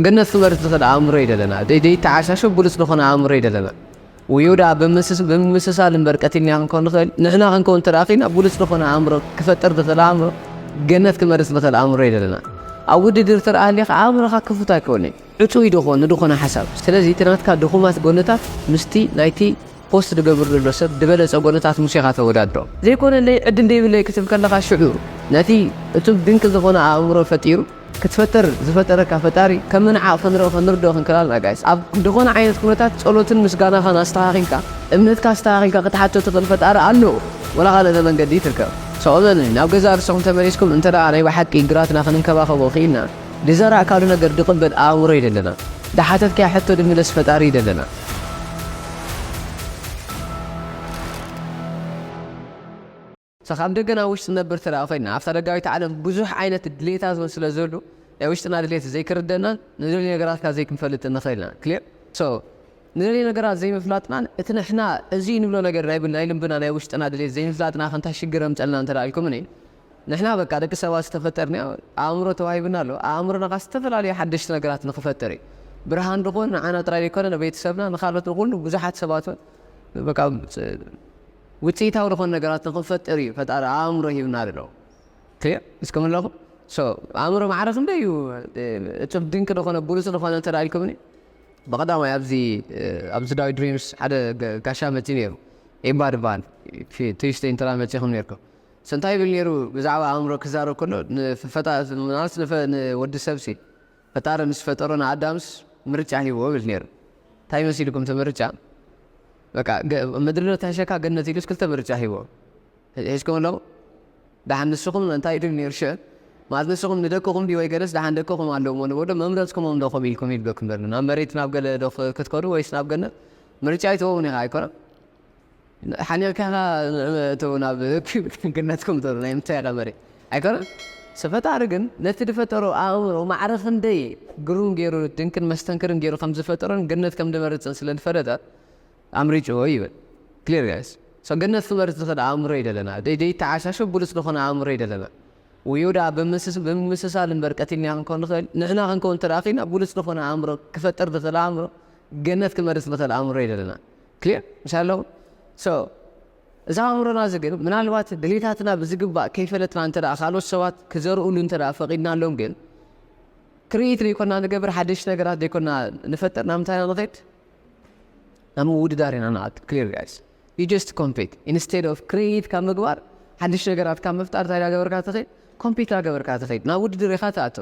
ገነት ክመርጽ ዝኽእል ኣእምሮ እዩ ደለና። ደይተዓሻሸ ብሉጽ ዝኾነ ኣእምሮ እዩ ደለና። ውዩ ደኣ ብምምስሳል እምበር ቀቲልና ክንከውን ንኽእል። ንሕና ክንከውን እንተ ደኣ ኽኢልና ብሉጽ ዝኾነ ኣእምሮ ክፈጥር ዝኽእል ኣእምሮ፣ ገነት ክመርጽ ዝኽእል ኣእምሮ እዩ ደለና። ኣብ ውድድር እንተ ደኣ ሃሊኻ ኣእምሮኻ ክፉት ኣይከውንን እዩ። ዕጹው እዩ ድኾን ንድኾነ ሓሳብ። ስለዚ እቲ ናትካ ድኹማት ጎነታት ምስቲ ናይቲ ፖስት ዝገብር ዘሎ ሰብ ዝበለጸ ጎነታት ሙሴኻ ተወዳድሮ። ዘይኮነለይ ዕድል ደይብለይ ክትብል ከለኻ ሽዑ ነቲ እጹብ ድንቂ ዝኾነ ኣእምሮ ፈጢሩ ክትፈጥር ዝፈጠረካ ፈጣሪ ከም ምንዓቕ ክንርኢ ክንርድኦ ክንክላል ጋይስ። ኣብ ዝኾነ ዓይነት ኩነታት ጸሎትን ምስጋናኻን ኣስተኻኺልካ እምነትካ ኣስተኻኺልካ ክትሓቶ ትኽእል ፈጣሪ ኣሎ። ወላ ካልእ መንገዲ ትርከብ። ሰኦመን ናብ ገዛ ርእስኹም ተመሊስኩም እንተ ደኣ ናይ ብሓቂ ግራትና ክንንከባኸቦ ኽኢልና ድዘራእካሉ ነገር ድቕበል ኣእምሮ ይደለና። ድሓተትካያ ሕቶ ድምለስ ፈጣሪ ይደለና። ሰ ካብ ደገ ናብ ውሽጢ ነብር ተደኣ ኮይና ኣብታ ደጋዊት ዓለም ብዙሕ ዓይነት ድሌታት እውን ስለ ዘሎ ናይ ውሽጥና ድሌት ዘይክርደናን ንደልዩ ነገራትካ ዘይክንፈልጥ ንኽእል ኢና። ክሊር ሶ ንደልዩ ነገራት ዘይምፍላጥናን እቲ ንሕና እዚ ንብሎ ነገር ናይ ናይ ልብና ናይ ውሽጥና ድሌት ዘይምፍላጥና ከንታ ሽግር ኣምፀልና እንተ ኢልኩምኒ ንሕና በቃ ደቂ ሰባት ዝተፈጠርና ኣእምሮ ተዋሂብና ኣሎ። ኣእምሮና ካብ ዝተፈላለዩ ሓደሽቲ ነገራት ንክፈጥር እዩ። ብርሃን ድኾን ንዓና ጥራይ ዘይኮነ ንቤተሰብና ንካልኦት ንኩሉ ብዙሓት ሰባት እውን በቃ ውፅኢታዊ ዝኾነ ነገራት ንክንፈጥር እዩ ፈጣሪ ኣእምሮ ሂብና ኣሎ። ክሊር እስኩም ኣለኹም። ሶ ኣእምሮ ማዕረ ክንደይ እዩ እጹብ ድንቂ ዝኾነ ብሉፅ ዝኾነ እንተ ኢልኩምኒ ብቐዳማይ ኣብዚ ኣብዚ ዳዊት ድሪምስ ሓደ ጋሻ መፂ ነይሩ። ኤባ ድበሃል ቱስደይ እንተ መፂኹም ነርኩም እንታይ ይብል ነይሩ ብዛዕባ ኣእምሮ ክዛረብ ከሎ ንፈጣ ንወዲ ሰብሲ ፈጣሪ ምስ ፈጠሮ ንኣዳምስ ምርጫ ሂብዎ ይብል ነይሩ። እንታይ መሲልኩም እቲ ምርጫ? በቃ ምድሪ ዶ ትሕሸካ ገነት ኢሉስ ክልተ ምርጫ ሂብዎ። ሒዝኩም ኣለኹም። ደሓን ንስኹም እንታይ ኢሉ ነይሩ ሽዑ? ማለት ንስኹም ንደቅኹም ድዩ ወይ ገለስ ደሓን ደቅኹም ኣለውሞ ንበሎ መምረፅኩሞም ዶ ከምኡ ኢልኩም ይብለኩም ዘሎ ናብ መሬት ናብ ገለ ዶ ክትከዱ ወይስ ናብ ገነት? ምርጫ ኣይትህቦምን ኢኻ ኣይኮነን? ሓኒቕካ እተው ናብ ገነትኩም ተሩ ናይ ምንታይ ኢኻ መሬት ኣይኮነን? ሰ ፈጣሪ ግን ነቲ ዝፈጠሮ ኣእምሮ ማዕረ ክንደይ ግሩም ገይሩ ድንቅን መስተንክርን ገይሩ ከም ዝፈጠሮን ገነት ከም ዝመርፅን ስለ ዝፈለጠ ኣምሪጭዎ ይብል። ክሊር ጋይስ። ሰ ገነት ክመርፅ ዝኽእል ኣእምሮ ይደለና። ደይተዓሻሹ ብሉፅ ዝኾነ ኣእምሮ ይደለና። ውዩ ደኣ ብምምስሳል እምበር ቀቲልና ክንከውን ንኽእል። ንሕና ክንከውን እንተ ደኣ ኽኢልና ብሉፅ ዝኾነ ኣእምሮ ክፈጥር ዝኽእል ኣእምሮ ገነት ክመርፅ ዝኽእል ኣእምሮ ይደለና። ክሊር ምሽ ኣለኹም? ሶ እዚ ኣእምሮና እዚ ግን ምናልባት ድሌታትና ብዝግባእ ከይፈለጥና እንተ ደኣ ካልኦት ሰባት ክዘርእሉ እንተ ደኣ ፈቒድናሎም ግን ክሪኤት ዘይኮና ንገብር ሓደሽቲ ነገራት ዘይኮና ንፈጥር ናብ ምንታይ ኢና ንኸይድ? ናብ ምውድዳር ኢና ንኣቱ ክሊር ጋይስ you just compete instead of create ካብ ምግባር ሓድሽ ነገራት ካብ ምፍጣር እንታይ ዳገበርካ ትኸይድ ኮምፒት ዳገበርካ ትኸይድ ናብ ውድድር ኢኻ ትኣቱ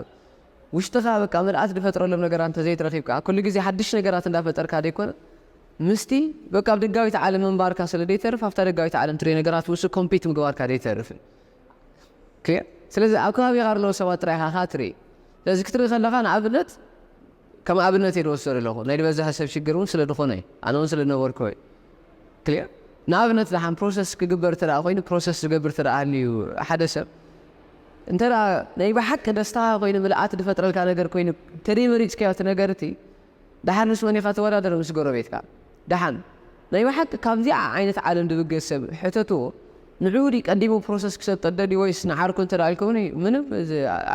ውሽጥኻ በቃ ምልኣት ዝፈጥረሎም ነገራት እንተዘይትረኺብካ ኩሉ ግዜ ሓድሽ ነገራት እንዳፈጠርካ ዘይኮነ ምስቲ በቃ ኣብ ደጋዊት ዓለም ምንባርካ ስለ ዘይተርፍ ኣብታ ደጋዊት ዓለም ትሪኦ ነገራት ውስ ኮምፒት ምግባርካ ዘይተርፍ ክሊር ስለዚ ኣብ ከባቢኻ ኣለዉ ሰባት ጥራይ ኢኻ ትርኢ ስለዚ ክትርኢ ከለኻ ንኣብነት ከም ኣብነት እየ ዝወስዶ ዘለኹ ናይ ዝበዝሐ ሰብ ሽግር እውን ስለ ዝኾነ እዩ ኣነ እውን ስለ ዝነበርኩ እዩ ክሊር ንኣብነት ደሓን ፕሮሰስ ክግበር ተደኣ ኮይኑ ፕሮሰስ ዝገብር ተደኣ ሃልዩ ሓደ ሰብ እንተ ናይ ብሓቂ ደስታ ኮይኑ ምልኣት ዝፈጥረልካ ነገር ኮይኑ ተደይመሪፅካዮ እቲ ነገር እቲ ደሓን ምስ መን ኢኻ ትወዳደር ምስ ጎረቤትካ ደሓን ናይ ብሓቂ ካብዚኣ ዓይነት ዓለም ዝብገስ ሰብ ሕተትዎ ንዕኡ ድዩ ቀዲሙ ፕሮሰስ ክሰጠ ደልዩ ወይስ ንዓርኩ እንተ ኢልኩምኒ ምንም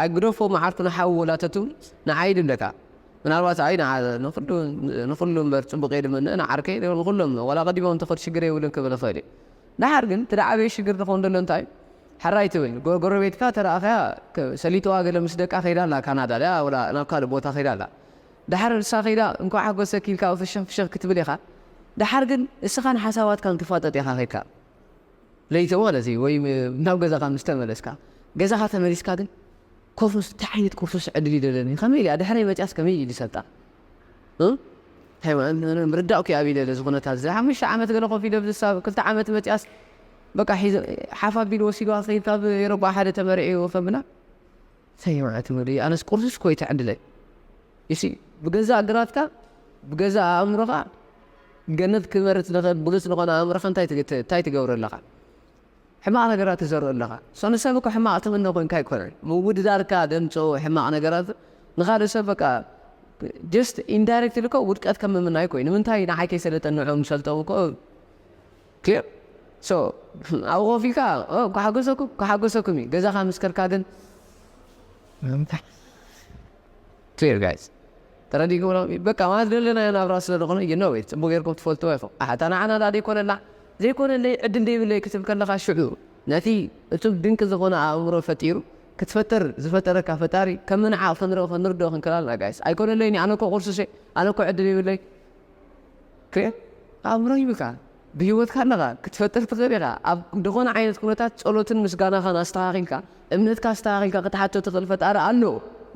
ኣይግደፎ መዓርኩ ንሓዊ ወላ ተትብሉ ንዓይ ድብለካ ምናልባት ኣይ ንኹሉ እምበር ፅቡቅ እየ ድምነ ንዓርከይ ንኩሎም ዋላ ቀዲሞም እንተኸዱ ሽግር የብሉን ክብል ይኽእል እዩ ድሓር ግን እቲ ዓበየ ሽግር ዝኸውን ዘሎ እንታይ እዩ ሕራይ ትብል ጎረቤትካ ተረኣኸያ ሰሊጥዋ ገለ ምስ ደቃ ከይዳ ኣላ ካናዳ ድያ ወላ ናብ ካልእ ቦታ ከይዳ ኣላ ድሓር ንሳ ከይዳ እንኳዕ ሓጎሰኪ ኢልካ ፍሽኽ ፍሽኽ ክትብል ኢኻ ድሓር ግን እስኻን ሓሳባትካን ትፋጠጥ ኢኻ ከይድካ ለይቲ ማለት እዩ ወይ ናብ ገዛኻ ምስ ተመለስካ ገዛኻ ተመሊስካ ግን ኮፍስ እንታይ ዓይነት ኮፍስ ዕድል ይደለኒ ከመይ ኢልያ ድሕረይ መፅያስ ከመይ ኢሉ ሰልጣ እንታይ ማለት ምርዳእኩ ኣብ ኢለ ዝኹነታት እዚ ሓሙሽተ ዓመት ገለ ኮፍ ኢለ ብዝሳብ ክልተ ዓመት መፅያስ በቃ ሒዘ ሓፍ ኣቢሉ ወሲድዋ ከይድ ካብ ኤሮጳ ሓደ ተመርዒ ወፈ ብላ እንታይ ማለት ምሪ ኣነስ ቁርሱስ ኮይ ተዕድለይ ይሲ ብገዛእ ግራትካ ብገዛእ ኣእምሮኻ ገነት ክመርት ዝኽእል ብሉፅ ዝኾነ ኣእምሮኻ እንታይ ትገብረ ኣለኻ ሕማቕ ነገራት ትዘርእ ኣለኻ ሶ ንሰብ እኮ ሕማቕ ትምነ ኮንካ ኣይኮነን ምውድዳርካ ደምፅኦ ሕማቕ ነገራት ንኻልእ ሰብ በቃ ጀስት ኢንዳይሬክት ልኮ ውድቀት ከም ምምናይ ኮይኑ ንምንታይ ንዓይ ከይሰለጠ ንዕኦም ዝሰልጠው እኮ ክሊር ሶ ኣብኡ ኮፍ ኢልካ ክሓገዘኩም ክሓገዘኩም እዩ ገዛኻ ምስ ከድካ ግን ክሊር ጋይስ ተረዲእኩም? በቃ ማለት ደለናዮ ናብራ ስለ ዝኾነ you know it ጽቡቅ ጌርኩም ትፈልጥዎ ኢኹም። ኣታ ንዓና ዳ ዘይኮነላ ዘይኮነለይ ዕድል ደይብለይ ክትብል ከለኻ ሽዑ ነቲ እጹብ ድንቂ ዝኾነ ኣእምሮ ፈጢሩ ክትፈጥር ዝፈጠረካ ፈጣሪ ከም ንዓ ክንርኦ ክንርድኦ ክንክላልና ጋይስ ኣይኮነለይኒ ኣነ እኮ ቁርሱሴ ኣነ እኮ ዕድል ይብለይ ክሬ ኣእምሮ ይብካ ብህይወትካ ኣለኻ ክትፈጥር ትኽእል ኢኻ ኣብ ዝኾነ ዓይነት ኩነታት ጸሎትን ምስጋናኻን ኣስተኻኺልካ እምነትካ ኣስተኻኺልካ ክትሓቶ ትኽእል ፈጣሪ ኣሎ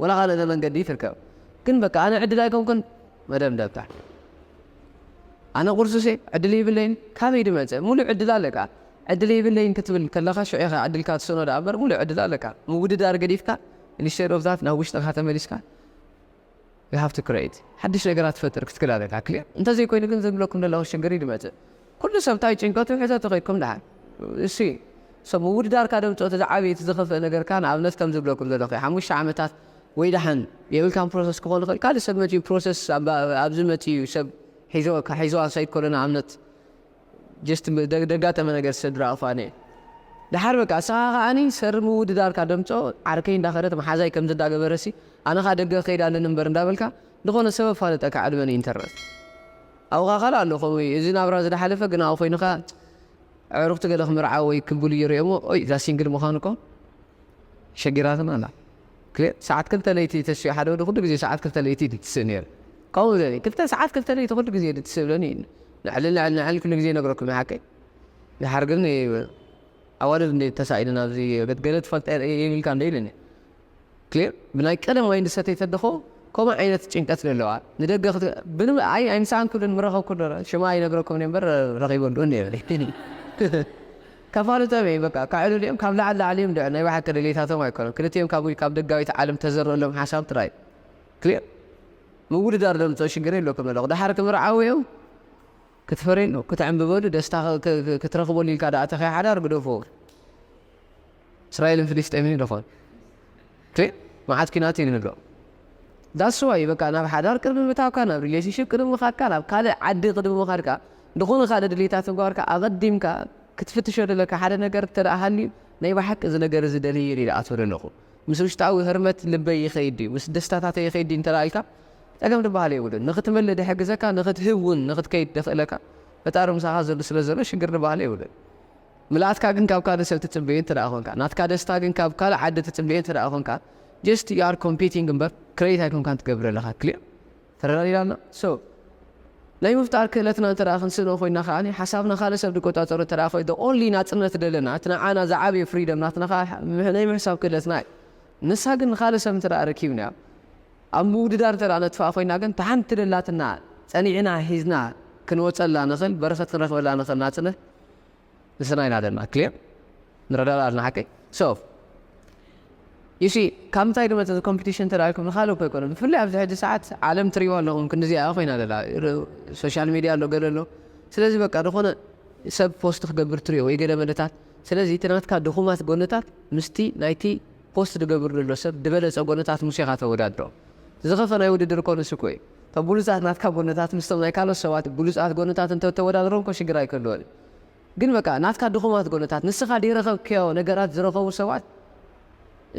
ወላ ካልእ መንገዲ ትርከብ ግን በቃ ኣነ ዕድል ኣይኮንኩን መደምደምታ ኣነ ቁርሱሴ ዕድል ይብለይን ካበይ ድመፀ ሙሉእ ዕድል ኣለካ ዕድል ይብለይን ክትብል ከለኻ ሽዑ ኢኻ ዕድልካ ትስእኖ ደኣ እምበር ሙሉእ ዕድል ኣለካ ምውድዳር ገዲፍካ instead of that ናብ ውሽጥኻ ተመሊስካ you have to create ሓድሽ ነገራት ትፈጥር ክትክእል ኣለካ clear እንተዘይኮይኑ ግን ዝብለኩም ዘለኹ ሽግር እዩ ድመፅእ ኩሉ ሰብ እንታይ ጭንቀቱ ሒዞ ተኸይድኩም ደሓን እሲ ሰብ ምውድዳርካ ደምፅኦ እቲ ዝዓበየ እቲ ዝኸፍእ ነገርካ ንኣብነት ከም ዝብለኩም ዘለኹ ሓሙሽተ ዓመታት ወይ ደሓን የብልካን process ክኾን ይኽእል ካልእ ሰብ መፂኡ process ኣብዚ መፂኡ ሰብ ሒዞ ሒዞ ኣንሳይት ኮሎ ንኣብነት just ደጋጠመ ነገር ስድራ ኣፋነ ድሓር በቃ እስኻ ከዓኒ ሰር ምውድዳርካ ደምፆ ዓርከይ እንዳኸደት መሓዛይ ከምዚ እንዳገበረሲ ኣነ ኻ ደገ ከይድ ኣለኒ እምበር እንዳበልካ ዝኾነ ሰብ ኣፋለጠካ ዕድመን ኢንተርነት ኣብኻ ካልእ ኣሎ ከምኡ እዩ እዚ ናብራ ዝደሓለፈ ግን ኣብኡ ኮይንኻ ኣዕሩኽቲ ገለ ክምርዓው ወይ ክብሉ ይርእዮሞ ኦይ እዛ ሲንግል ምዃኑ እኮ ሸጊራትና ኣላ ክልተ ሰዓት ክልተ ለይቲ ተስዮ ሓደ ወዲ ኩሉ ግዜ ሰዓት ክልተ ለይቲ ትስእ ነይሩ ከምኡ ዘኒ ክልተ ሰዓት ክልተ ለይቲ ኩሉ ግዜ ትስእብለኒ ንዕል ንዕል ንዕል ኩሉ ግዜ ነግረኩም ሓቀይ ድሓር ግን ኣዋልድ እንደ ተሳኢልን ኣብዚ ገለ ትፈልጠ ይብልካ እንደ ኢልኒ ክሊር ብናይ ቀደም ዋይን ዝሰተይ ተደኾ ከምኡ ዓይነት ጭንቀት ዘለዋ ንደገ ኣይ ኣይምሰኣንኩልን ምረኸብኩ ሽማ ኣይነግረኩም እምበር ረኺበሉ ከፋልጦም እየ በቃ ካዕሉ ዲኦም ካብ ላዕሊ ላዕሊ እዮም ድዕ ናይ ብሓቂ ድሌታቶም ኣይኮነም ክልቲኦም ካብ ካብ ደጋዊት ዓለም ተዘርአሎም ሓሳብ ጥራይ ክሊር ምውድዳር ደምፅኦ ሽግር የለኩም ኣለኹ ድሓር ክምርዓው እዮም ክትፈርየሉ ክትዕንብበሉ ደስታ ክትረኽበሉ ኢልካ ደኣ ተኸይ ሓዳር ግደፎ እስራኤልን ፍልስጤምን ይደኾን መዓት ኪናት እዩ ንብሎ that's why በቃ ናብ ሓዳር ቅድሚ ምታውካ ናብ relationship ቅድሚ ምኻድካ ናብ ካልእ ዓዲ ቅድሚ ምኻድካ ዝኾነ ካልእ ድሌታት ምግባርካ ኣቐዲምካ ክትፍትሾ ዘለካ ሓደ ነገር እንተ ደኣ ሃልዩ ናይ ብሓቂ እዚ ነገር እዚ ደልየ ኢለ ይኣትዎ ዘለኹ ምስ ውሽጣዊ ህርመት ልበይ ይኸይድ ድዩ ምስ ደስታታተይ ይኸይድ ድዩ እንተ ደኣ ኢልካ ጸገም ዝበሃል የብሉን ንኽትመልእ ድሕግዘካ ንኽትህብ እውን ንኽትከይድ ደኽእለካ ፈጣሪ ምሳኻ ዘሎ ስለ ዘሎ ሽግር ዝበሃል የብሉን ምልኣትካ ግን ካብ ካልእ ሰብ ትጽበዮ እንተ ደኣ ኾንካ ናትካ ደስታ ግን ካብ ካልእ ዓዲ ትጽበዮ እንተ ደኣ ኾንካ just you are competing እምበር create ኣይኮንካን ትገብር ኣለኻ clear ተረዳዲናና so ናይ ምፍጣር ክእለትና እንተ ደኣ ክንስእኖ ኮይና ከኣ ሓሳብና ካልእ ሰብ ዝቆጻጸሮ እንተ ደኣ ኮይኑ the only ናጽነት ደለና እቲ ንዓና ዝዓበየ freedom ናትና ከኣ ናይ ምሕሳብ ክእለትና እዩ ንሳ ግን ንኻልእ ሰብ እንተ ደኣ ረኪብናዮ ኣብ ምውድዳር እንተ ደኣ ነጥፍኣ ኮይና ግን እታ ሓንቲ ደላትና ጸኒዕና ሒዝና ክንወጸላ ንኽእል በረኸት ክንረኽበላ ንኽእል ናጽነት ንስና ኢና ዘለና clear ንረዳዳ ኣለና ሓቀይ so you see ካብ ምንታይ ድመፀ እዚ competition ተዳልኩም ንካልእ እኮ ኣይኮነ ብፍላይ ኣብዚ ሕጂ ሰዓት ዓለም ትሪእዋ ኣለኹም ክንዲዚኣ ኮይና ዘላ social media ኣሎ ገለ ኣሎ ስለዚ በቃ ዝኾነ ሰብ post ክገብር ትሪኦ ወይ ገለ መለታት ስለዚ እቲ ናትካ ድኹማት ጎነታት ምስቲ ናይቲ post ዝገብር ዘሎ ሰብ ዝበለፀ ጎነታት ሙሴኻ ተወዳድሮ ዝኸፈ ናይ ውድድር እኮ ንሱ እኮ እዩ እቶም ብሉፃት ናትካ ጎነታት ምስቶም ናይ ካልኦት ሰባት ብሉፃት ጎነታት እንተተወዳድሮም እኮ ሽግር ኣይከልወን ግን በቃ ናትካ ድኹማት ጎነታት ንስኻ ደይረኸብክዮ ነገራት ዝረኸቡ ሰባት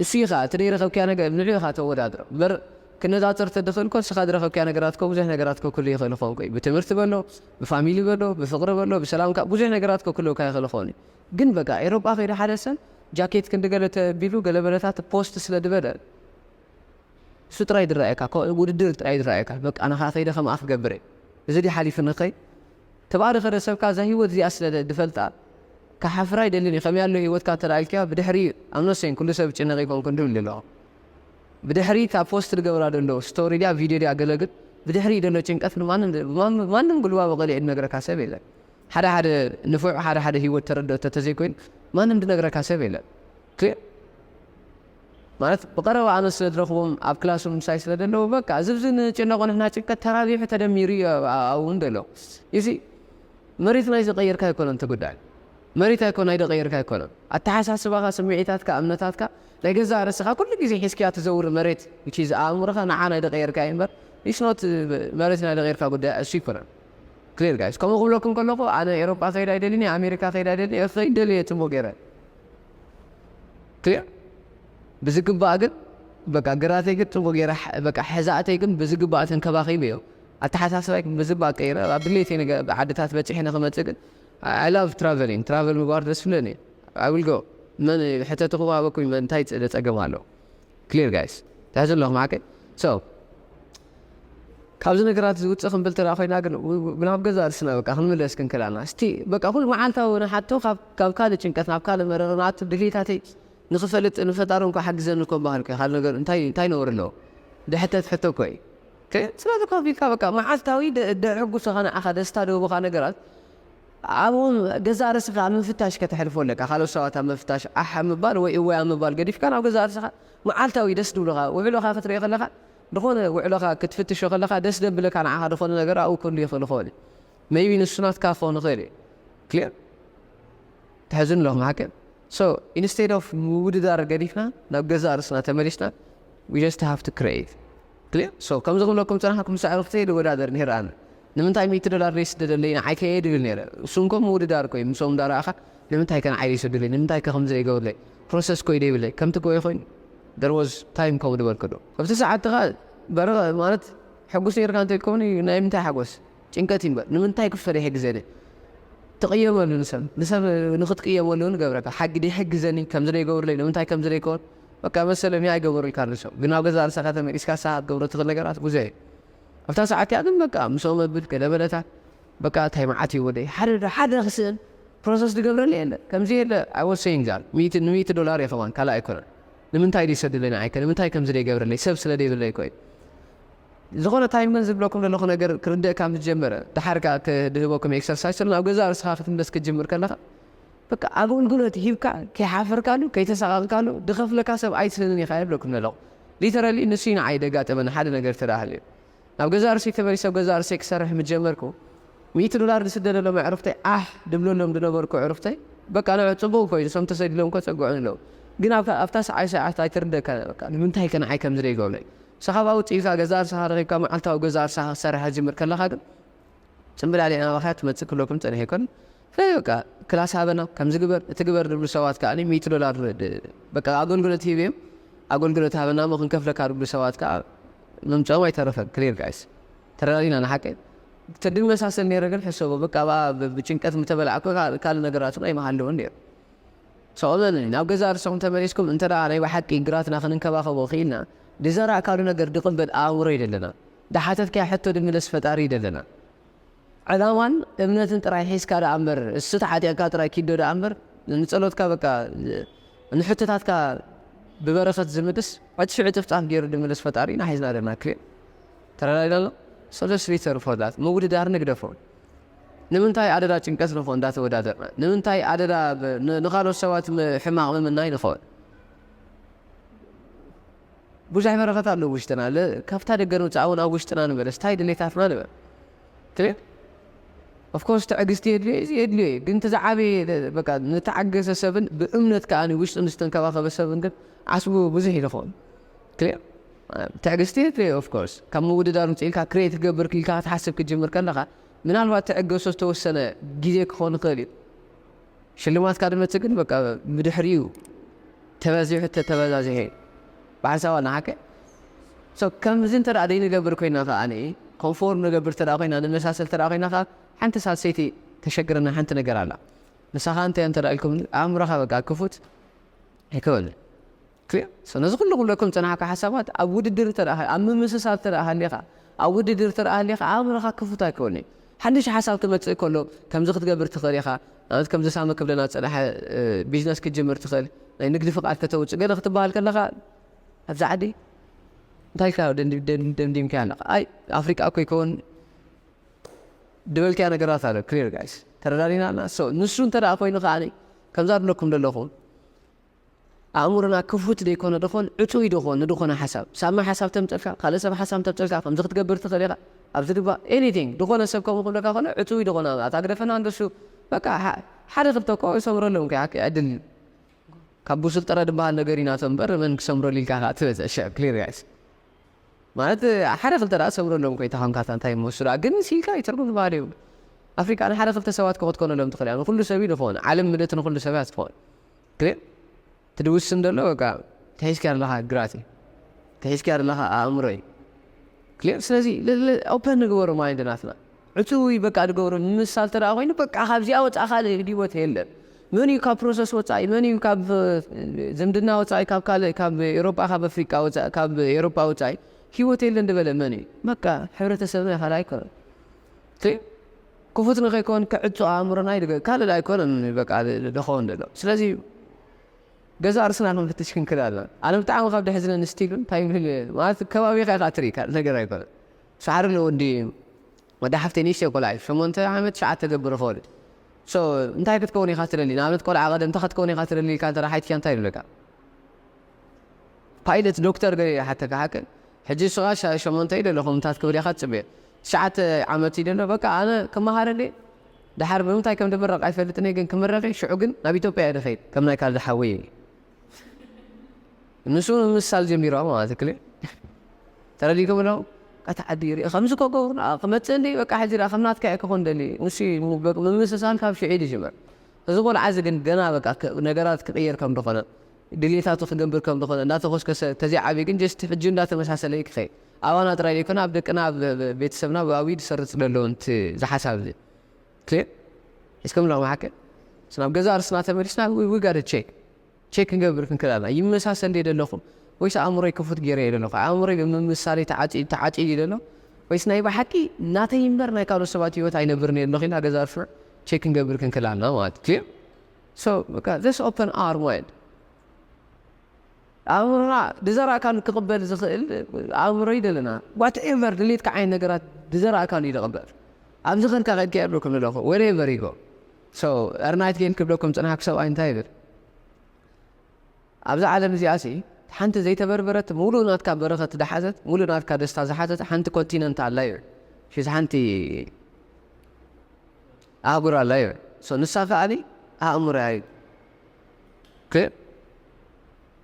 እሱ ኢኻ እቲ ደይረኸብክያ ነገር ንዑ ኢኻ ተወዳድሮ እምበር ክነፃፅር ተድኽእል ኮ ንስኻ ዝረኸብክያ ነገራት ኮ ብዙሕ ነገራት ኮ ክህሉ ይኽእል ይኸውን ኮ ብትምህርቲ በሎ ብፋሚሊ በሎ ብፍቅሪ በሎ ብሰላም ብዙሕ ነገራት ኮ ክህልውካ ይኽእል ይኸውን ግን በቃ ኤሮጳ ከይደ ሓደ ሰብ ጃኬት ክንዲ ገለ ተቢሉ ገለ በለታት ፖስት ስለ ዝበለ እሱ ጥራይ ዝረኣየካ ውድድር ጥራይ ዝረኣየካ በቃ ኣነ ከዓ ከይደ ከምኣ ክገብር እየ እዚ ድዩ ሓሊፉ ንኸይ ተባዕሪ ከደ ሰብካ እዛ ህይወት እዚኣ ስለ ዝፈልጣ ክሓፍራ ይደልን እዩ ከመይ ኣሎ ህይወትካ እንተ ኢልክያ ብድሕሪ ኣምኖሰን ኩሉ ሰብ ጭነቕ ይኮንኩ እንድብል ኣለኹ ብድሕሪ እታ ፖስት ዝገብራ ዘሎ ስቶሪ ድያ ቪድዮ ድያ ገለ ግን ብድሕሪ ዘሎ ጭንቀት ማንም ግልባበ ቀሊዑ ዝነግረካ ሰብ የለን ሓደ ሓደ ንፉዕ ሓደ ሓደ ህይወት ተረድኦ ተተዘይኮይኑ ማንም ዝነግረካ ሰብ የለን ክሊር ማለት ብቀረባ ኣነ ስለ ዝረኽቦም ኣብ ክላሶም ምሳይ ስለ ዘለዉ በቃ እዚ ብዚ ንጭነቆ ንሕና ጭንቀት ተራቢሑ ተደሚሩ እዩ ኣብኡ እውን ዘሎ እዚ መሬት ናይ ዝቀየርካ ኣይኮነን እቲ ጉዳይ መሬት ኣይኮን ናይ ደቀየርካ ኣይኮነን ኣተሓሳስባኻ ስምዒታትካ እምነታትካ ናይ ገዛእ ርእስኻ ኩሉ ግዜ ሒዝክያ ትዘውር መሬት which is ኣእምሮኻ ንዓ ናይ ደቀየርካ እዩ እምበር it's not መሬት ናይ ደቀየርካ ጉዳይ እሱ ኣይኮነን clear guys ከምኡ ክብለኩም ከለኹ ኣነ ኤሮጳ ከይድ ኣይደልን ኣሜሪካ ከይድ ኣይደልን ኤርትራ ይደልየ ጽቡቅ ገይረ clear ብዝግባእ ግን በቃ ግራተይ ግን ጽቡቅ ገይረ በቃ ሕዛእተይ ግን ብዝግባእ ተንከባኺበዮ። ኣተሓሳስባይ ግን ብዝግባእ ቀይረ ኣብ ድሌተይ ነገ ዓድታት በጺሐ ንክመጽእ ግን I love traveling። Travel ምግባር ደስ ይብለኒ። I will go። መን ሕተትኹም ኣበኩኝ መን እንታይ ጸገም ኣሎ? Clear guys። ትሕዙ ኣለኹም ሓቀይ። So ካብዚ ነገራት ዝውፅእ ክንብል ተራ ኮይና ግን ናብ ገዛ ርስና በቃ ክንምለስ ክንክላና እስቲ በቃ ኩሉ መዓልታዊ ንሓቶ ካብ ካልእ ጭንቀት ናብ ካልእ መረረ ንኣቱ ድሌታተይ ንኽፈልጥ ንፈጣሪ እንኳ ሓግዘኒ እኮ በሃልኩ ካልእ ነገር እንታይ እንታይ ነውሪ ኣለዎ? ድሕተት ሕቶ እኮ እዩ። ስለዚ ኮፍ ኢልካ በቃ መዓልታዊ ደሕጉስኻ ንዓኻ ደስታ ደህቡኻ ነገራት ኣብኡ ገዛ ርስኻ ኣብ ምፍታሽ ከተሕልፎ ኣለካ። ካልኦት ሰባት ኣብ ምፍታሽ ኣሕ ኣብ ምባል ወይ እወይ ኣብ ምባል ገዲፍካ ናብ ገዛ ርስኻ መዓልታዊ ደስ ድብሉኻ ውዕሎኻ ክትርኢ ከለኻ ዝኾነ ውዕሎኻ ክትፍትሾ ከለኻ ደስ ደብለካ ንዓኻ ዝኾነ ነገር ኣብኡ ክህሉ ይኽእል ይኸውን እዩ። Maybe ንሱ ናትካ ክኸውን ይኽእል እዩ። Clear? ተሕዝን ኣለኹም ሓቂ? So instead of ምውድዳር ገዲፍና ናብ ገዛ ርስና ተመሊስና we just have to create። Clear? So ከምዚ ክብለኩም ጸናሕኩም ምስ ኣዕሩኽተይ ድወዳደር ነይረ ኣነ። ንምንታይ ሚእቲ ዶላር ደይስደደለይ ንዓይ ከየ ድብል ነይረ። እሱ እንኮ ምውድዳር እኮ እዩ። ምስኦም እንዳረኣኻ ንምንታይ ከ ንዓይ ደይሰዱለይ? ንምንታይ ከ ከምዚ ደይገብርለይ? ፕሮሰስ እኮ እዩ ደይብለይ። ከምቲ እኮ ኮይኑ there was time ከምኡ ድበልኩ ዶ። ኣብቲ ሰዓት ኸ በረቐ ማለት ሕጉስ ነይርካ እንተይኮኒ ናይ ምንታይ ሓጎስ? ጭንቀት እዩ እምበር ንምንታይ ክፈለ ይሕግዘኒ? ትቕየመሉ ንሰብ ንሰብ ንኽትቅየመሉ እውን ገብረካ ሓጊ ደይሕግዘኒ ከምዚ ደይገብርለይ ንምንታይ ከምዚ ደይከውን በቃ መሰለ ሚ ኣይገብሩልካ ንሰብ ግን ኣብ ገዛ ርእሰኻ ተመሊስካ ንስኻ ክትገብሮ ትኽእል ነገራት ብዙሕ እዩ። ኣብታ ሰዓት እያ ግን በቃ ምስኦም መብል ገለ በለታት በቃ እንታይ መዓት እዩ ወደይ ሓደ ሓደ ክስእን ፕሮሰስ ዝገብረለይ የለ ከምዚ የለ I was saying that ሚእቲ ንሚእቲ ዶላር እየ ከማን ካልእ ኣይኮነን። ንምንታይ ደይሰድለይ ንዓይከ ንምንታይ ከምዚ ደይገብረለይ ሰብ ስለ ደይብለይ እኮ እዩ። ዝኾነ ታይም ግን ዝብለኩም ዘለኹ ነገር ክርደእ ካብ ዝጀመረ ድሓር ከኣ ክድህበኩም ኤክሰርሳይዝ ስለ ናብ ገዛእ ርእስኻ ክትምለስ ክትጅምር ከለኻ በቃ ኣገልግሎት ሂብካ ከይሓፈርካሉ ከይተሳቐቕካሉ ድኸፍለካ ሰብ ኣይትስእንን ኢኻ ይብለኩም ዘለኹ። ሊተራሊ ንሱ እዩ ንዓይ ደጋጠመኒ ሓደ ነገር ተደኣ ሃልዩ ናብ ገዛእ ርእሰይ ተመሊሰ ኣብ ገዛእ ርእሰይ ክሰርሕ ምስ ጀመርኩ ሚእቲ ዶላር ዝስደደሎም ኣዕሩኽተይ ኣሕ ድብለሎም ዝነበርኩ ኣዕሩኽተይ በቃ ንዕ ጽቡቕ ኮይኑ እሶም ተሰዲዶም እኮ ጸግዑኒ ኣለዉ ግን ኣብታ ኣብታ ሰዓይ ሰዓት ኣይትርደካ በቃ ንምንታይ ከ ንዓይ ከምዚ ደይገብለይ ንስኻ ብኣውጽኢኻ ገዛእ ርእስኻ ረኺብካ መዓልታዊ ገዛእ ርእስኻ ክትሰርሕ ክትጅምር ከለኻ ግን ጽምብል ኣሊዕና ናባኻ ትመጽእ ክብለኩም ጸኒሐ ኣይኮን በቃ ክላስ ሃበና ከምዚ ግበር እቲ ግበር ዝብሉ ሰባት ከኣ ሚእቲ ዶላር በቃ ኣገልግሎት ሂብዮም ኣገልግሎት ሃበና እሞ ክንከፍለካ ዝብሉ ሰባት ከኣ ምምጽኦም ኣይተረፈን ክሊር ጋይስ ተረዳዲና ንሓቂ ተድመሳሰል ነይረ ግን ሕሰቦ በቃ ብኣ ብጭንቀት ምተበላዕኩ ካልእ ነገራት እውን ኣይመሃለውን ነይሩ ሰኦመን ናብ ገዛ ርእስኹም ተመሊስኩም እንተ ደኣ ናይ ብሓቂ ግራትና ክንንከባኸቦ ክኢልና ድዘራእካሉ ነገር ድቕበል ኣእምሮ ይደለና ድሓተትካያ ሕቶ ድምለስ ፈጣሪ ይደለና ዕላማን እምነትን ጥራይ ሒዝካ ደኣ እምበር እሱ ተዓጢቕካ ጥራይ ኪዶ ደኣ እምበር ንጸሎትካ በቃ ንሕቶታትካ ብበረኸት ዝምልስ ዕጥፊ ዕጥፍ ጻፍ ገይሩ ድምልስ ፈጣሪና ሒዝና ደና ክልእ ተረዳዲና ኣሎ ሰለስተ ሊተር ፎላት ምውድዳር ንግደፎ ንምንታይ ኣደዳ ጭንቀት ንኾ እንዳተወዳደርና ንምንታይ ኣደዳ ንኻልኦት ሰባት ሕማቕ ምምናይ ንኾን ብዙሕ በረኸት ኣሎ ውሽጥና ካብታ ደገ ንውፃእ እውን ኣብ ውሽጥና ንበለስ ታይ ድሌታትና ንበል ክልል ኦፍኮርስ ትዕግስቲ የድልዮ እዚ የድልዮ እዩ ግን እቲ ዝዓበየ በቃ ንተዓገሰ ሰብን ብእምነት ከዓ ውሽጡ ንዝተንከባኸበ ሰብን ግን ዓስቡ ብዙሕ ይልኾን ክልል ትዕግስቲ የድልዮ ኦፍኮርስ ካብ ምውድዳር ውፅእ ኢልካ ክሬት ክገብር ኢልካ ክትሓስብ ክትጅምር ከለካ ምናልባት ትዕገሶ ዝተወሰነ ግዜ ክኾን ይኽእል እዩ ሽልማትካ ድመፅእ ግን በቃ ብድሕሪኡ ተበዚሑ ተተበዛዚሑ እዩ ብሓንሳብ ኣና ሓቀ ከምዚ እንተ ደኣ ዘይንገብር ኮይና ከዓኒ ኮንፎርም ንገብር እንተ ደኣ ኮይና ንመሳሰል እንተ ደኣ ኮይና ከዓ ሓንቲ ሳልሰይቲ ተሸግረና ሓንቲ ነገር ኣላ ንሳኻ እንታይ እንተ ደኣ ኢልኩም ኣእምሮኻ በቃ ክፉት ኣይከበልን ክልር ነዚ ኩሉ ክብለኩም ዝጸናሕካ ሓሳባት ኣብ ውድድር እንተ ደኣ ኣብ ምምስሳል እንተ ደኣ ሃሊኻ ኣብ ውድድር እንተ ደኣ ሃሊኻ ኣእምሮኻ ክፉት ኣይከውልን እዩ ሓድሽ ሓሳብ ክመጽእ ከሎ ከምዚ ክትገብር ትኽእል ኢኻ ንኣብነት ከምዚ ሳመ ክብለና ዝጸንሐ ቢዝነስ ክትጅምር ትኽእል ናይ ንግዲ ፍቓድ ከተውጽእ ገለ ክትበሃል ከለኻ ኣብዛ ዓዲ እንታይ ኢልካ ደምዲምካ ኣለኻ ኣይ ኣፍሪቃ እኮ ይከውን ድበልክያ ነገራት ኣሎ ክሊር ጋይስ ተረዳዲና ኣና ንሱ እንተ ደኣ ኮይኑ ከዓኒ ከምዛ ድለኩም ዘለኹም ኣእምሮና ክፉት ደይኮነ ድኾን ዕጹይ ድኾን ንድኾነ ሓሳብ ሳማ ሓሳብ ተምጸልካ ካልእ ሰብ ሓሳብ ተምጸልካ ከምዚ ክትገብር ትኽእል ኢኻ ኣብዚ ድባ ኤኒቲንግ ድኾነ ሰብ ከምኡ ክብለካ ከሎ ዕጹይ ድኾነ ኣታ ግደፈና እንደሱ በቃ ሓደ ክልተ እኮ ይሰምረሎም ከ ዕድል ካብ ብሱል ጥረ ድበሃል ነገር ኢናቶ እምበር መን ክሰምረሉ ኢልካ ከዓ ትበዝሕ ሽዕ ክሊር ጋይስ ማለት ሓደ ክልተ ደኣ ሰብረሎም ኮይታ ከምካታ እንታይ መስሉ ግን ሲልካ ይትርጉም ዝበሃል እዩ ኣፍሪቃ ንሓደ ክልተ ሰባት ክኽትኮነሎም ትኽእል እያ ንኩሉ ሰብ እዩ ዝኾን ዓለም ምልእቲ ንኩሉ ሰብ እያ ትኾን ግን ትድውስን ዘሎ በቃ ተሒዝካ ኣለኻ ግራት እዩ ተሒዝካ ዘለኻ ኣእምሮ እዩ። ክሊር። ስለዚ ኦፐን ንግበሮ ማይንድ ናትና፣ ዕፅው በቃ ንገብሮ። ምምሳል ተደኣ ኮይኑ በቃ ካብዚኣ ወፃእ ካልእ ህይወት የለን። መን እዩ ካብ ፕሮሰስ ወፃኢ? መን እዩ ካብ ዝምድና ወፃኢ? ካብ ካልእ፣ ካብ ኤሮጳ፣ ካብ ኣፍሪቃ ወፃኢ፣ ካብ ኤሮጳ ወፃኢ ህይወት የለን ዝበለ መን እዩ? በቃ ሕብረተሰብና ካልእ ኣይኮነን። ክፉት ንኸይኮን ክዕፆ ኣእምሮና ይድገ ካልእ ኣይኮነን። በቃ ደኸውን ዘሎ። ስለዚ ገዛ ርእስና ክንፍትሽ ክንክእል ኣለና። ኣነ ብጣዕሚ ካብ ደሕዝነኒ ስቲል እንታይ ይብል ማለት ከባቢኻ ኢኻ ትርኢ ካልእ ነገር ኣይኮነን። ሰሓሪ ኣለዎ እንዲ ወዲ ሓፍተይ ንእሽተይ ቆልዓ እዩ። ሸሞንተ ዓመት ትሽዓተ ገብር ይኸውን። ሶ እንታይ ክትከውን ኢኻ ትደሊ? ንኣብነት ቆልዓ ቀደም እንታይ ክትከውን ኢኻ ትደሊ ኢልካ እንተ ሓይትካ እንታይ ይብለካ? ፓይለት ዶክተር ገለ ይሓተካ ሓቂ። ሕጂ ንስኻ ሸ- ሸሞንተ እዩ ደለኹም እንታይ ክትከውን ኢኻ ትጽበዮ? ትሽዓተ ዓመት እዩ ደሎ። በቃ ኣነ ክመሃር እንዴ ድሓር ብምንታይ ከም ድምረቕ ኣይፈልጥን እየ፣ ግን ክምረቕ እየ። ሽዑ ግን ናብ ኢትዮጵያ እየ ድኸይድ ከም ናይ ካልድ ሓወይ። ንሱ ምምሳል ጀሚሩ ማለት ክል ተረዲኩም ዶ? ቀታ ዓዲ ይርኢ ከምዚ ከገብሩ ክመፅእ እንደ በቃ ሕጂ ዳ ከም ናትካ እየ ክኾን ደሊ። ንሱ ምምስሳል ካብ ሽዑ እዩ ዝጅመር። እዚ ቆልዓ እዚ ግን ገና በቃ ነገራት ክቕየር ከም ዝኾነ ድሌታቱ ክገብር ከም ዝኾነ እንዳተኾስከሰ ተዘይዓብዩ ግን ጀስት ሕጂ እንዳተመሳሰለ እዩ ክኸይድ። ኣባና ጥራይ ዘይኮነ ኣብ ደቅና ኣብ ቤተሰብና ብኣብዩ ዝሰርፅ ዘሎ እቲ ዝሓሳብ እዚ ክሊር እስከም ላ መሓከል ናብ ገዛ ርስና ተመሊስና ዊጋደ ቼክ ቼክ ክንገብር ክንክእል ኣለና። ይመሳሰል እንደ ዘለኹም ወይስ ኣእምሮይ ክፉት ገይረ እየ ዘለኹ? ኣእምሮይ ብምምሳሌ ተዓጺ- ተዓጺ እዩ ዘሎ ወይስ ናይ ብሓቂ ናተይ እምበር ናይ ካልኦት ሰባት ህይወት ኣይነብርን እየ ዘለኹ ኢልና ገዛ ርስና ቼክ ክንገብር ክንክእል ኣለና ማለት እዩ። ክሊር። ሶ በቃ this open our mind። ኣእምሮና ድዘራእካሉ ክቕበል ዝኽእል ኣእምሮ እዩ ዘለና። ዋትኤቨር ድሌትካ ዓይነት ነገራት ድዘራእካሉ እዩ ዝቕበል። ኣብዚ ከድካ ከድካ የብልኩም ኣለኹ ወሬቨር ይጎ። ሶ እርናይት ጌን ክብለኩም ፅንሓ ክሰብኣይ እንታይ ይብል? ኣብዛ ዓለም እዚኣ ሲ ሓንቲ ዘይተበርበረት ሙሉእ ናትካ በረኸት ዝሓዘት ሙሉእ ናትካ ደስታ ዝሓዘት ሓንቲ ኮንቲነንት ኣላ እዩ። ሽዝ ሓንቲ ኣህጉር ኣላ እዩ። ሶ ንሳ ከኣኒ ኣእምሮ እዩ። ክሊር።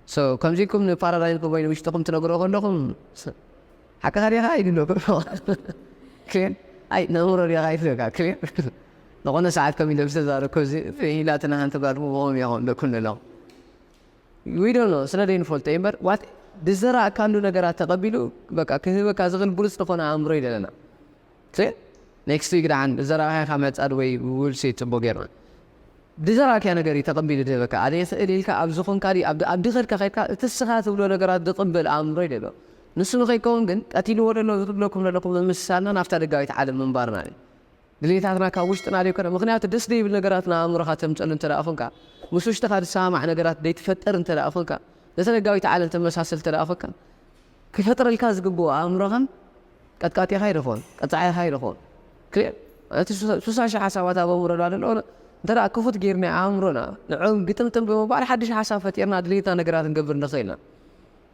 ሶ ከምዚኩም ንፓራዳይም ክበይኑ ውሽጥኹም ትነግሮ ከለኹም ሓቅኻ ዲኻ ኣይድለኩም። ክሊር። ኣይ ነእምሮ ዲኻ ኣይትለካ። ክሊር። ዝኾነ ሰዓት ከም ኢለ ዝተዛረብኩ እዚ ኢላትና ሓንቲ ጓል ምቦም እዮም ደኩም ዘለኹም። ዊ ዶንት ኖ ስለ ዘይንፈልጦ እዩ እምበር ዋት ዝዘራእካሉ ነገራት ተቐቢሉ በቃ ክህበካ ዝኽእል ብሉፅ ዝኾነ ኣእምሮ እዩ ዘለና። ኔክስት ዊክ ደሓን ዝዘራእካዮ ካብ መፃድ ወይ ውልሲ ፅቡቅ ጌርና ዝዘራእካዮ ነገር እዩ ተቐቢሉ ዝህበካ። ኣነ ይኽእል ኢልካ ኣብ ዝኾንካ ድዩ ኣብ ኣብ ድኸድካ ከድካ እቲ ስኻ ትብሎ ነገራት ዝቕበል ኣእምሮ እዩ ደሎ። ንሱ ንኸይከውን ግን ቀቲልዎ ደሎ ዝብለኩም ዘለኹም ምምስሳልና ናብታ ደጋዊት ዓለም ምንባርና እዩ። ድሌታትና ካብ ውሽጥና ዘይኮነ ምክንያቱ ደስ ዘይብል ነገራት ንኣእምሮኻ ተምፀሉ እንተ ደኣ ኹንካ ምስ ውሽጥኻ ዝሰማማዕ ነገራት ዘይትፈጠር እንተ ደኣ ኹንካ ነተ ደጋዊት ዓለም ተመሳሰል እንተ ደኣ ኹንካ ክፈጥረልካ ዝግብኦ ኣእምሮኻን ቀጥቃጢኻ ይደኾን ቀፃዒኻ ይደኾን ክልኤ እቲ ሱሳ ሽሕ ሓሳባት ኣብ ኣእምሮና ደሎ እንተ ደኣ ክፉት ጌርና ኣእምሮና ንዕኦም ግጥምጥም ብምባል ሓድሽ ሓሳብ ፈጢርና ድሌትና ነገራት ንገብር ንኽእልና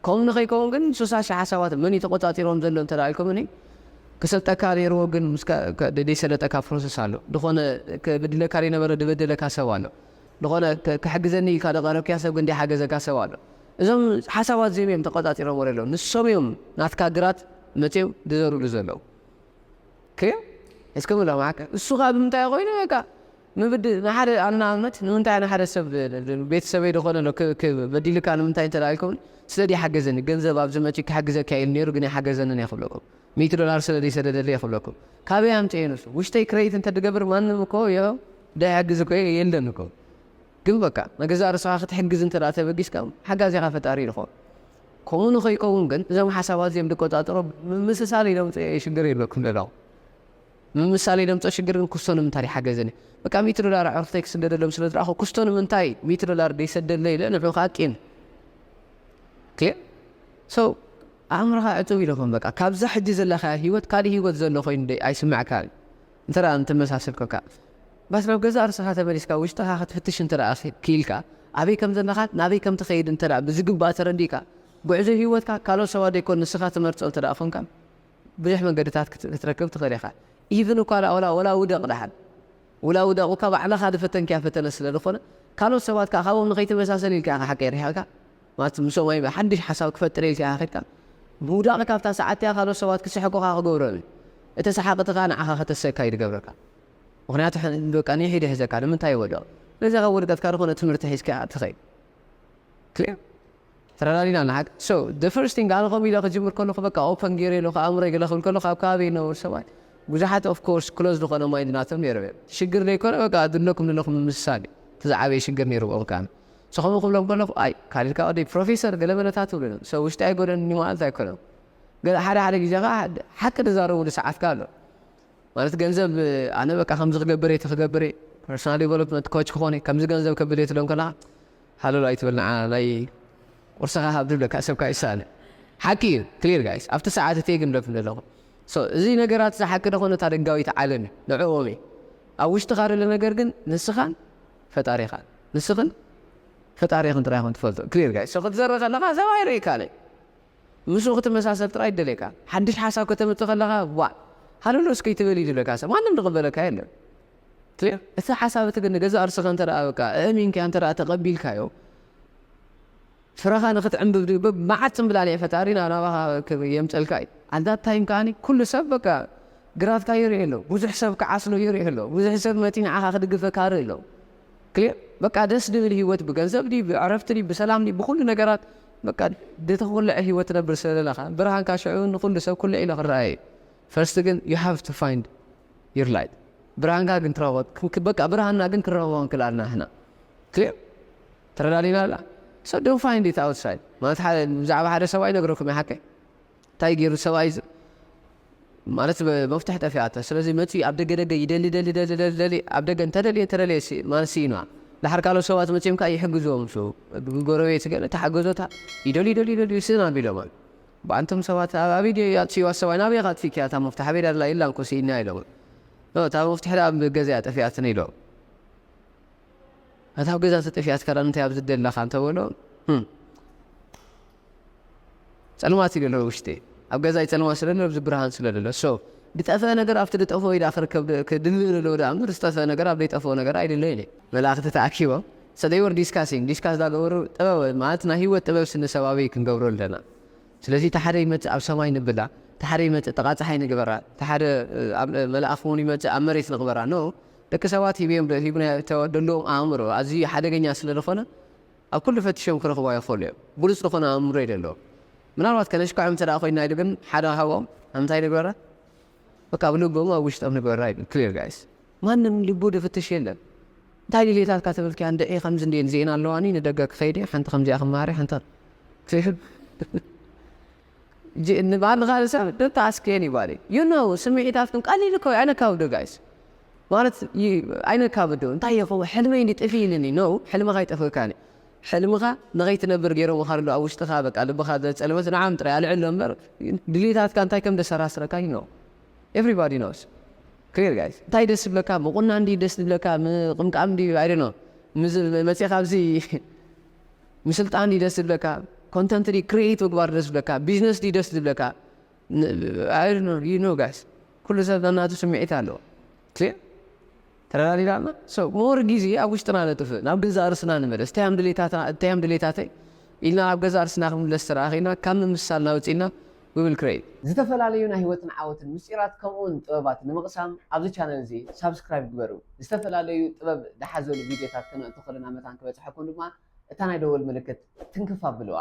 ከምኡ ንኸይከውን ግን ሱሳ ሽሕ ሓሳባት መን እዩ ተቆፃፂሮም ዘሎ እንተ ደኣ ኢልኩምኒ ክሰልጠካ ነይርዎ ግን ምስ ዘይሰለጠካ ፕሮሰስ ኣሎ ዝኾነ ክብድለካ ዘይነበረ ዝበደለካ ሰብ ኣሎ ዝኾነ ክሕግዘኒ ኢልካ ደቐረብክያ ሰብ ግን ዘይሓገዘካ ሰብ ኣሎ እዞም ሓሳባት እዚኦም እዮም ተቆፃፂሮም ወረሎ ንሶም እዮም ናትካ ግራት መፅዮም ዝዘሩሉ ዘለዉ ክልኤ እስከ ምላ ማዓከ እሱ ከዓ ብምንታይ ኮይኑ በቃ ምብድ ንሓደ ኣናኣብነት ንምንታይ ንሓደ ሰብ ቤተሰበይ ዝኾነ በዲልካ ንምንታይ እንተ ኢልኩም ስለ ሓገዘኒ ገንዘብ ኣብዚ መፂ ክሕግዘካ ኢሉ ነይሩ ግን ኣይሓገዘንን እየ ክብለኩም ሚእቲ ዶላር ስለ ዘይሰደደለይ ክብለኩም ካበይ ኣምፅኤ ንሱ ውሽጠይ ክረይት እንተ ድገብር ማንም እኮ ዮ ደሕግዝ እኮ የለን እኮ ግን በቃ ንገዛእ ርእስኻ ክትሕግዝ እንተ ተበጊስካ ሓጋዚኻ ፈጣሪ ይልኾ ከምኡ ንኸይከውን ግን እዞም ሓሳባት እዚኦም ድቆፃፀሮ ምምስሳል ኢሎም ሽግር የለኩም ደላው ምምሳል ኢሎም ሽግር ግን ኩስቶ ንምንታይ ይሓገዘኒ በቃ ሚእቲ ዶላር ኣዕርክተይ ክስደደሎም ስለ ዝረኣኹ ኩስቶ ንምንታይ ሚእቲ ዶላር ደይሰደለ ኢለ ንዑ ከዓ ቂም ክሊር ሶ ኣእምሮኻ ዕፅው ኢለኹም በቃ ካብዛ ሕጂ ዘለካ ህይወት ካልእ ህይወት ዘሎ ኮይኑ ኣይስምዕካ እንተ እንተመሳሰልከካ ባስ ናብ ገዛእ ርእስኻ ተመሊስካ ውሽጥኻ ክትፍትሽ እንተ ክኢልካ ኣበይ ከም ዘለኻን ናበይ ከም ትኸይድ እንተ ብዝግባእ ተረዲእካ ጉዕዞ ህይወትካ ካልኦት ሰባት ዘይኮን ንስኻ ትመርፆ እንተ ኮንካ ብዙሕ መንገድታት ክትረክብ ትኽእል ኢኻ ኢቭን እኳ ወላ ውደቕ ደሓን ውላ ውደቕ እኳ ባዕልኻ ዝፈተንክያ ፈተነ ስለ ዝኾነ ካልኦት ሰባት ከዓ ካብኦም ንኸይትመሳሰል ኢልካ ኢኻ ሓቂ ርሒቕካ ማለት ምስኦም ኣይበ ሓድሽ ሓሳብ ክፈጥር ኢልካ ኢኻ ከድካ ምውዳቕ ካብታ ሰዓት እያ ካልኦት ሰባት ክስሕቁኻ ክገብሮም እዩ እቲ ሰሓቕ እቲ ከዓ ንዓኻ ከተሰካ እዩ ዝገብረካ ምክንያቱ በቃ ንሒደ ሒዘካ ንምንታይ ይወድቕ ስለዚ ካብ ውድቀትካ ዝኾነ ትምህርቲ ሒዝካ ትኸይድ ክሊር ተረዳዲና ንሓቅ so the first thing ኣነ ከምኡ ኢለ ክጅምር ከለኹ በቃ open ገይረ ኢለ ኣእምሮ ገለ ክብል ከለኹ ኣብ ከባቢ ይነብር ሰባት ብዙሓት of course close ዝኾነ mind ናቶም ነይሩ ሽግር ዘይኮነ በቃ ድለኩም ንለኹም ምምስሳል እዩ እቲ ዝዓበየ ሽግር ነይሩ ብኦም ከኣ so ከምኡ ክብሎም ከለኹ ኣይ ካሊድካ ወደይ ፕሮፌሰር ገለ መለታት ትብሉ so ውሽጢ ኣይጎደኒ ማለት ኣይኮነን ገለ ሓደ ሓደ ግዜ ከዓ ሓቂ ዝዛረብሉ ሰዓት ከዓ ኣሎ ማለት ገንዘብ ኣነ በቃ ከምዚ ክገብር እቲ ክገብር personal development coach ክኾነ ከምዚ ገንዘብ ከብል እየ ትሎም ከለካ ሃለሉ ኣይትበል ንዓ ናይ ቁርስኻ ሃብ ዝብለካ ሰብካ ይሳለ ሓቂ እዩ clear guys ኣብቲ ሰዓት እቲ ግን ብለኩም ዘለኹ so እዚ ነገራት እዚ ሓቂ ደኾነ እታ ደጋዊት ዓለም እዩ ንዕኦም እዩ ኣብ ውሽጥኻ ዘሎ ነገር ግን ንስኻን ፈጣሪኻን ንስኽን ፈጣሪኽን ጥራይ ኹን ትፈልጦ clear guys so ክትዘርእ ከለኻ ሰብ ኣይርእይካን እዩ ምስኡ ክትመሳሰል ጥራይ ይደልየካ ሓድሽ ሓሳብ ከተምፅእ ከለኻ ዋ ሃለሎ እስከ ይትበል እዩ ዝብለካ ሰብ ማንም ዝቕበለካ የለን እቲ ሓሳብ እቲ ግን ንገዛእ ርእስኻ እንተ ደኣ በቃ ኣእሚንካዮ እንተ ደኣ ተቐቢልካዮ ፍረኻ ንክትዕንብብ ድዩ መዓት ጽምብላሊዕ ፈጣሪ ናብ ናባኻ የምጸልካ እዩ ኣንዳት ታይም ከዓኒ ኩሉ ሰብ በቃ ግራትካ ይርኢ ኣሎ ብዙሕ ሰብ ክዓስሎ ይርኢ ኣሎ ብዙሕ ሰብ መጺ ንዓኻ ክድግፈካ ርኢ ኣሎ ክሊር በቃ ደስ ድብል ህይወት ብገንዘብ ድዩ ብዕረፍቲ ድዩ ብሰላም ድዩ ብኩሉ ነገራት በቃ ድተኹልዕ ህይወት ትነብር ስለለኻ ብርሃንካ ሽዑ ንኩሉ ሰብ ኩልዕ ኢሎ ክረኣየ እዩ ፈርስት ግን you have to find your light ብርሃንካ ግን ትረኽቦ በቃ ብርሃንና ግን ክንረኽቦ ክንክእል ኣለና ንሕና ክሊር ተረዳዲና ኣላ so don't find it outside ማለት ብዛዕባ ሓደ ሰብኣይ ነግረኩም ይሓቀ እንታይ ገይሩ ሰብኣይ ማለት መፍትሕ ጠፊኣቶ ስለዚ መፂ ኣብ ደገ ደገ ይደሊ ደሊ ደሊ ደሊ ደሊ ኣብ ደገ እንተደልየ እንተደልየ ማለት ስኢኑዋ ዳሓር ካልኦት ሰባት መፂኦም ከዓ ይሕግዝዎም ሱ ጎረቤት ገለ ተሓገዞታ ይደሊ ይደሊ ይደሊ ስእና ቢሎም ብኣንቶም ሰባት ኣብ ቪድዮ ኣፅዋ ሰብኣይ ናበይ ካጥፊክያ እታ መፍትሕ ኣበይ ዳላ ኢላ እንኮ ስኢና ኢሎም እታ መፍትሕ ኣብ ገዛ ጠፊኣትን ኢሎም ኣታ ኣብ ገዛ ተጠፊኣትካ ዳ እንታይ ኣብዚ ደለኻ እንተበሎ ጸልማት እዩ ዘሎ ውሽጢ ኣብ ገዛይ ጸልማት ስለ ዘሎ ኣብዚ ብርሃን ስለ ዘሎ so ዝጠፍአ ነገር ኣብቲ ዝጠፍኦ ኢዳ ክርከብ ክድልል ኣለዎ ዳ እምበር ዝጠፍአ ነገር ኣብ ዘይጠፍኦ ነገር ኣይድለይን እዩ መላእክቲ ተኣኪቦም so they were discussing discuss ዳገበሩ ጥበብ ማለት ናይ ህይወት ጥበብ ስነ ሰባቢ ክንገብሮ ኣለና ስለዚ እቲ ሓደ ይመፅእ ኣብ ሰማይ ንብላ እቲ ሓደ ይመፅእ ጥቓ ፀሓይ ንግበራ እቲ ሓደ መልኣኽ እውን ይመፅእ ኣብ መሬት ንቕበራ no ደቂ ሰባት ሂብዮም ሂብና ደለዎም ኣእምሮ ኣዝዩ ሓደገኛ ስለ ዝኾነ ኣብ ኩሉ ፈቲሾም ክረኽቡ ኣይኽእሉ እዮም ብሉፅ ዝኾነ ኣእምሮ እዩ ደለዎም ምናልባት ከነሽክዖም እንተ ኮይና ኢሉ ግን ሓደ ካብኦም እንታይ ንግበራ በቃ ብልቦም ኣብ ውሽጦም ንግበራ ይብል clear guys ማንም ልቡ ድፍትሽ የለን እንታይ ድሌታትካ ተበልክያ እንድዒ ከምዚ እንድየ ዜና ኣለዋኒ ንደገ ክኸይድ እየ ሓንቲ ከምዚኣ ክመሃር እየ ሓንቲ ንባዕልኻ ሰብ don't ask anybody you know ስምዒታትኩም ቀሊል እኮ ኣይነካብዶ guys ማለት ኣይነካብዶ እንታይ ይኸው ሕልመይ እንዲ ጥፊ ኢልኒ no ሕልምኻ ይጠፍእካኒ ሕልምኻ ንኸይትነብር ገይሮምኻ ኣሎ ኣብ ውሽጥኻ በቃ ልብኻ ዘጸልመት ንዓም ጥራይ ኣልዕሎ እምበር ድሌታትካ እንታይ ከም ደሰራስረካ you know everybody knows clear guys እንታይ ደስ ዝብለካ ምቁና እንዲ ደስ ዝብለካ ምቅምቃም እንዲ I don't know መፂኻ ኣብዚ ምስልጣን ድዩ ደስ ዝብለካ content ድዩ create ምግባር ደስ ዝብለካ business ድዩ ደስ ዝብለካ I don't know you know guys ኩሉ ሰብ ናናቱ ስምዒት ኣለዎ clear ተረዳዲናና more ግዜ ኣብ ውሽጥና ነጥፍእ ናብ ገዛእ ርእስና ንመለስ እንታይ እዮም ድሌታተይ ኢልና ናብ ገዛእ ርእስና ክንምለስ ተረኣኺና ካብ ምምስሳልና ወፂእና we will create ዝተፈላለዩ ናይ ህይወትን ዓወትን ምስጢራት ከምኡውን ጥበባት ንምቕሳም ኣብዚ ቻነል እዚ ሳብስክራይብ ግበሩ ዝተፈላለዩ ጥበብ ዝሓዘሉ ቪድዮታት ከነእቱ ከለና መታን ክበፅሐኩም ድማ እታ ናይ ደወል ምልክት ትንክፍ ኣብልዋ